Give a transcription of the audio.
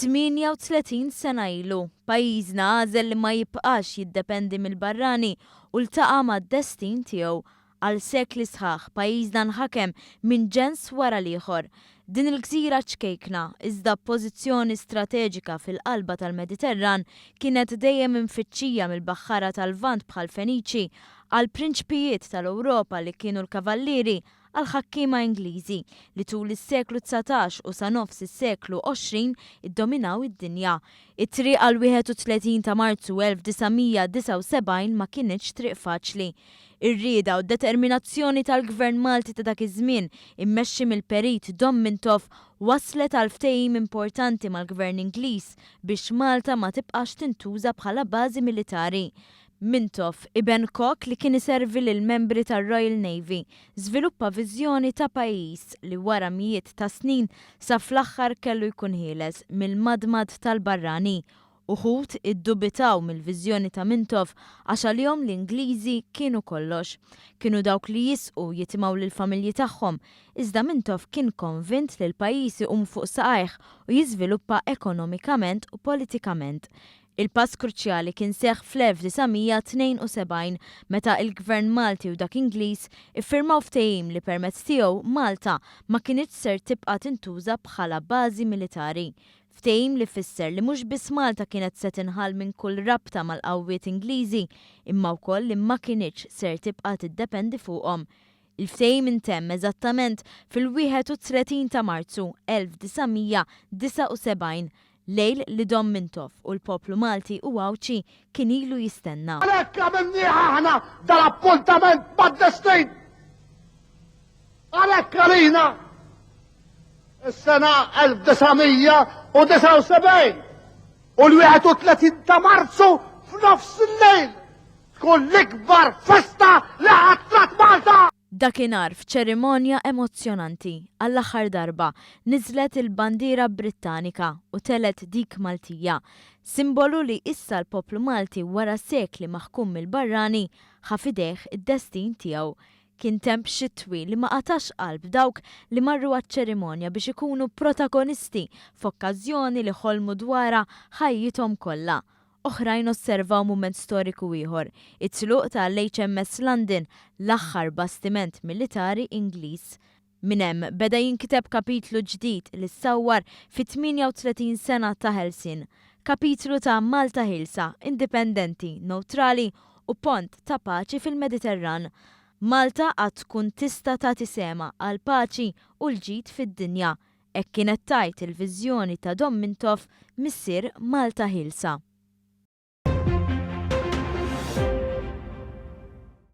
38 sena ilu, pajjiżna għażel li ma jibqax jiddependi mill-barrani u ltaqa' mad-destin tiegħu. Għal sekli sħaħ, pajjiżna nħakem minn ġens wara l-ieħor. Din il-gżira ċkejkna, iżda b'pożizzjoni strateġika fil-qalba tal-Mediterran, kienet dejjem imfittxija mill-baħħara tal-Lvant bħall-Feniċi, għall-prinċpijiet tal-Ewropa li kienu l-Kavallieri, għall-ħakkiema Ingliżi li tul is-seklu 19 u sa nofs is-seklu 20 iddominaw id-dinja. It-triq għall-31 ta' Marzu 1979 ma kinitx triq faċli. Ir-rieda u d-determinazzjoni tal-Gvern Malti ta' dak iż-żmien, immexxi mill-Perit Dom Mintoff, wasslet għal ftehim importanti mal-Gvern Ingliż biex Malta ma tibqax tintuża bħala bażi militari. Mintoff, iben kok li kien iservi lill-membri tar-Royal Navy, żviluppa viżjoni ta' pajjiż li wara mijiet ta' snin sa fl-aħħar kellu jkun ħieles mill-madmad tal-barrani. Uħud iddubitaw mill-viżjoni ta' Mintoff għax għalihom l-Ingliżi kienu kollox. Kienu dawk li jisqu, jitimgħu lill-familji tagħhom. Iżda Mintoff kien konvint li l-pajjiż iqum fuq saqajh u jiżviluppa ekonomikament u politikament. Il-pass kruċjali kien seħħ fl-1972 meta il-Gvern Malti u dak Ingliż iffirmaw ftehim li permezz tiegħu Malta ma kinitx ser tibqa' tintuża bħala bażi militari. Ftehim li fisser li mhux biss Malta kienet se tinħall minn kull rabta mal-qawwiet Ingliżi imma wkoll li ma kinitx ser tibqa' tiddependi fuqhom. Il-ftehim intemm eżattament fil-31 ta' Marzu 1979, lejl li Dom Mintoff u l-poplu Malti u Għawdxi kien ilu jistenna. Għalhekk għamilnieh aħna dal-appuntament mad-destin! Għalhekk għalina is-sena 1979 u l-31 ta' Marzu f'nofs il-lejl Tkun l-ikbar festa li qatt rat Malta! Dakinhar, f'ċerimonja emozzjonanti, għall-aħħar darba, niżlet il-bandiera Brittanika u telgħet dik Maltija. Simbolu li issa l-poplu Malti wara sekli maħkum mill-barrani, ħa f'idejh id-destin tiegħu. Kien temp xitwi li ma qatax qalb dawk li marru għaċ-ċerimonja biex ikunu protagonisti f'okkażjoni li ħolmu dwarha ħajjithom kollha. Oħrajn osservaw mument storiku ieħor, it-tluq ta' l-HMS London, l-aħħar bastiment militari Ingliż. Minn hemm beda jinkiteb kapitlu ġdid li ssawwar fit-38 sena ta' ħelsien. Kapitlu ta' Malta ħielsa, indipendenti, newtrali u pont ta' paċi fil-Mediterran. Malta għad tkun tista' tagħti sehemha għall-paċi u l-ġid fid-dinja. Hekk kienet tgħid il-viżjoni ta' Dom Mintoff, missier Malta ħielsa.